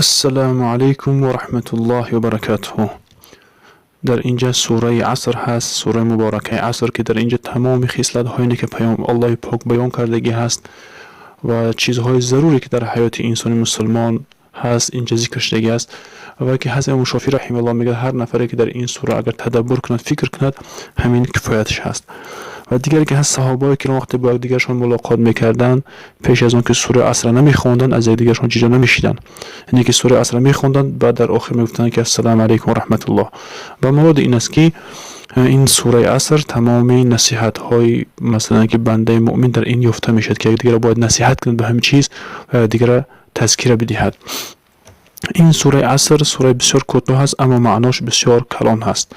Ассалому алайкум ва раҳматуллоҳи ва баракатуҳ. Дар инҷа сураи Аср ҳаст, сураи муборакаи Аср, ки дар инҷа тамоми хислатҳое ки паём Аллоҳи пок баён кардагӣ ҳаст ва чизҳои заруре ки дар ҳаёти инсони мусулмон ҳаст, инҷа зикр шудагӣ аст. Ва ки ҳаст, имом Шофеъӣ раҳимаҳуллоҳ мегӯяд, ҳар нафаре ки дар ин сура агар тадаббур кунад, фикр кунад, ҳамин кифоятш ҳаст. Ва дигаре ки ҳаст, саҳобаое ки вақте бо якдигаршон мулоқот мекарданд, пеш аз он ки сураи Асрро намехонданд, аз якдигаршон ҷудо намешиданд. Яъне ки сураи Асрро мехонданд, баъд дар охир мегуфтанд ки ассалому алайкум ва раҳматуллоҳ. Ва муроди ин аст, ки ин сураи Аср тамоми насиҳатҳои, масалан, ки бандаи муъмин дар ин ёфта мешавад, ки якдигарро бояд насиҳат кунад ба ҳамин чиз ва якдигарро тазкира бидиҳад. Ин сураи Аср сураи бисёр кӯтоҳ аст, аммо маънош бисёр калон ҳаст.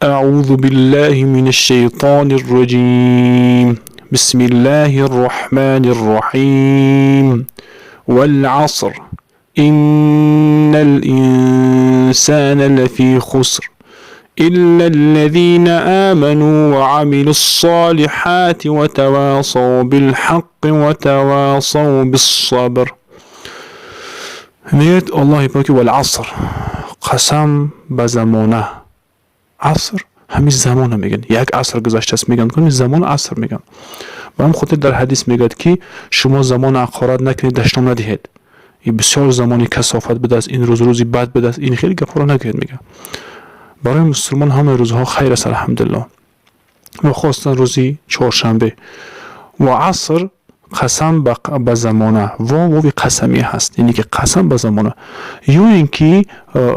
أعوذ بالله من الشيطان الرجيم. بسم الله الرحمن الرحيم. والعصر، إن الإنسان لفي خسر، إلا الذين آمنوا وعملوا الصالحات وتواصوا بالحق وتواصوا بالصبر. میگه الله پاک والعصر، قسم به زمانه. عصر ҳамин замона мегӯянд, як аср гузаштааст мегӯянд, замон аср мегӯянд. Ба ҳамин хотир дар ҳадис мегӯяд, ки шумо замона ҳақорат накунед, дашном надиҳед. Ин бисёр замони касофат будааст, ин рӯз рӯзи бад будааст, ин хеле гапҳоро нагӯед, мегӯяд. Барои мусулмон ҳамаи рӯзҳо хайр аст, алҳамдулиллоҳ, ва хосатан рӯзи чоршанбе. Ва аср, қасам ба замона, во вови қасамӣ ҳаст, яъне ки қасам ба замона, ё ин ки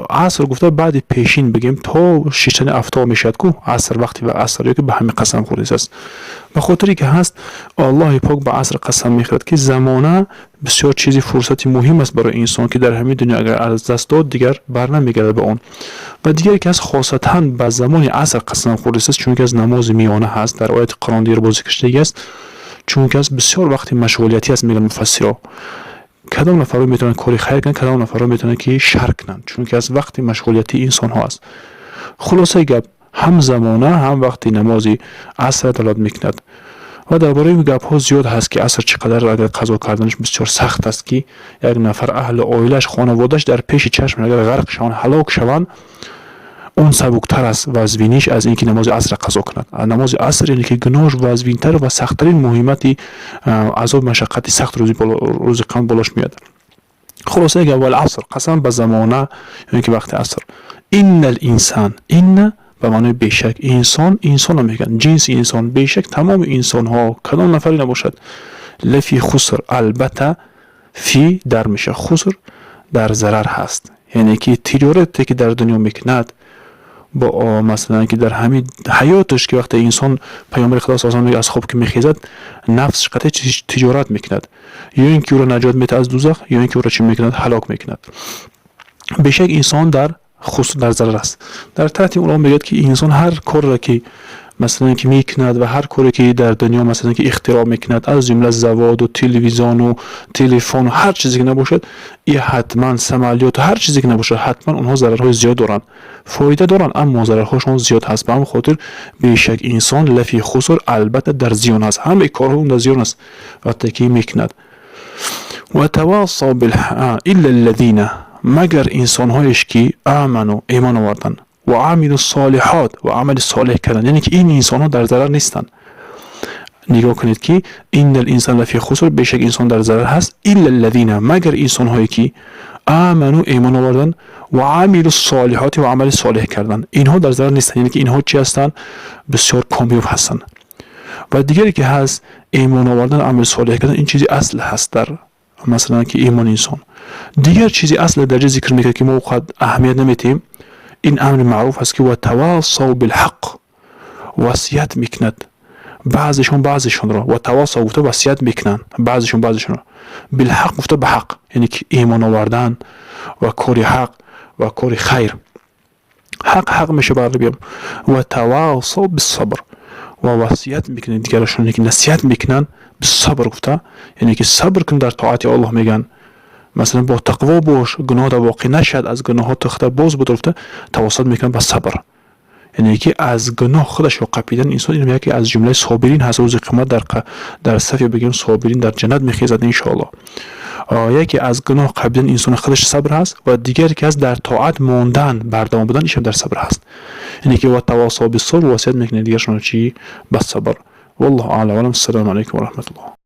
аср гуфта баъди пешин бигем, то шиштани афтоб мешавад ку аср, вақти ба аср ё ки ба ҳамин қасам хӯрдааст. Ба хотире ки ҳаст, Аллоҳи пок ба аср қасам мехӯрад, ки замона бисёр чизи фурсати муҳим аст барои инсон, ки дар ҳамин дунё агар аз даст дод, дигар барнамегардад ба он. Ва дигаре ки ҳаст, хосатан ба замони аср қасам хӯрдааст, чунки аз намози миёна ҳаст, дар ояти Қуръон дигар боз зикр шудагӣ аст, чунки аст бисёр вақти машғулиятӣ аст. Мегӯянд муфассиро, кадом нафарҳо метавонанд кори хайр кунанд, кадом нафарҳо метавонанд ки шар кунанд, чунки аз вақти машғулиятии инсонҳо аст. Хулосаи гап, ҳам замона, ҳам вақти намози аср далолат мекунад. Ва дар бораи ин гапҳо зиёд ҳаст, ки аср чӣ қадар агар қазо карданаш бисёр сахт аст, ки як нафар аҳли оилааш, хонаводааш дар пеши чашм агар ғарқ шаванд, ҳалок шаванд, он сабуктар аст вазвиниш аз ин ки намози асрро қазо кунад. Намози аср, яъне ки гуноҳш вазвинтар ва сахттарин муҳиммати азоб, машаққати сахт рӯзи қиёмат болош меояд. Хулоса гап, валаср, қасам ба замона ё ки вақти аср. Инна линсан, инна ба маънои бешак, инсон, инсонро мегӯянд, ҷинси инсон, бешак тамоми инсонҳо, кадом нафаре набошад, лафи хуср, албатта фи дар мешавад, хуср дар зарар ҳаст, яъне ки тиҷорате ки дар дунё мекунад, бо масалан ки дар ҳамин ҳаёташ, ки вақте инсон, паёмбари Худо саллаллоҳу алайҳи, аз хоб ки мехезад, нафсш қатъи тиҷорат мекунад, ё ин ки ӯро наҷот медиҳад аз дузах, ё ин ки ӯро чӣ мекунад? Ҳалок мекунад. Бешак инсон дар хуср, дар зарар аст. Дар таҳти он мегӯяд, ки инсон ҳар корро ки, масалан, ки мекунад ва ҳар коре ки дар дунё, масалан, ки ихтироъ мекунад, аз ҷумла заводу телевизиону телефону ҳар чизе ки набошад, и ҳатман самолёту ҳар чизе ки набошад, ҳатман онҳо зарарҳои зиёд доранд. Фоида доранд, аммо зарарҳошон зиёд ҳаст. Ба ҳамин хотир бешак инсон лафи хуср, албатта дар зиён аст, ҳамаи корҳо он дар зиён аст вақте ки мекунад. Ва тавасав илла аллазина, магар инсонҳоеш ки аману, имон оварданд, ва амилу солиҳот, ва амали солеҳ карданд, яъне ки ин инсонҳо дар зарар нестанд. Нигоҳ кунед, ки инна линсан лафи хуср, бешак инсон дар зарар ҳаст, илла аллазина, магар инсонҳое ки аману, имон оварданд, ва амилу солиҳоти, ва амали солеҳ карданд, инҳо дар зарар нестанд. Яъне ки инҳо чӣ ҳастанд? Бисёр комёб ҳастанд. Ва дигаре ки ҳаст, имон овардан, амали солеҳ кардан, ин чизи асл ҳаст дар, масалан, ки имони инсон. Дигар чизи асл дар ҷо зикр мекард, ки мо қад аҳамият наметиҳем, ин амри маъруф аст, ки ва тавасав билҳақ, васият мекунад баъзешон баъзешонро. Ва тавасав гуфта васият мекунанд баъзешон баъзешонро, билҳақ гуфта ба ҳақ, яъне ки имон овардан ва кори ҳақ ва кори хайр. Ҳақ ҳақ меша ба арабиям. Ва тавасав бисабр, ва васият мекунанд дигарашон, яъне ки насиҳат мекунанд, бисабр гуфта, яъне ки сабр кун дар тоати Аллоҳ мегӯянд. Масалан, бо тақво бош, гуноҳ дар воқеъ нашавад, аз гуноҳҳо тухта боз будор гуфта тавассут мекунанд ба сабр, яъне ки аз гуноҳ худашро қапидан инсон, ин яке аз ҷумлаи собирин ҳаст, рӯзи қиёмат дар сафе бигем собирин дар ҷаннат мехезад, иншоаллоҳ. Яке аз гуноҳ қабидани инсон худаш сабр ҳаст ва дигаре ки ҳаст, дар тоат мондан, бардавом будан, ишам дар сабр ҳаст. Ине ки وتواصوا بالصبر, васият мекунед дигаршон чи? Ба сабр. والله أعلى وأعلم. السلام عليكم ورحمة الله.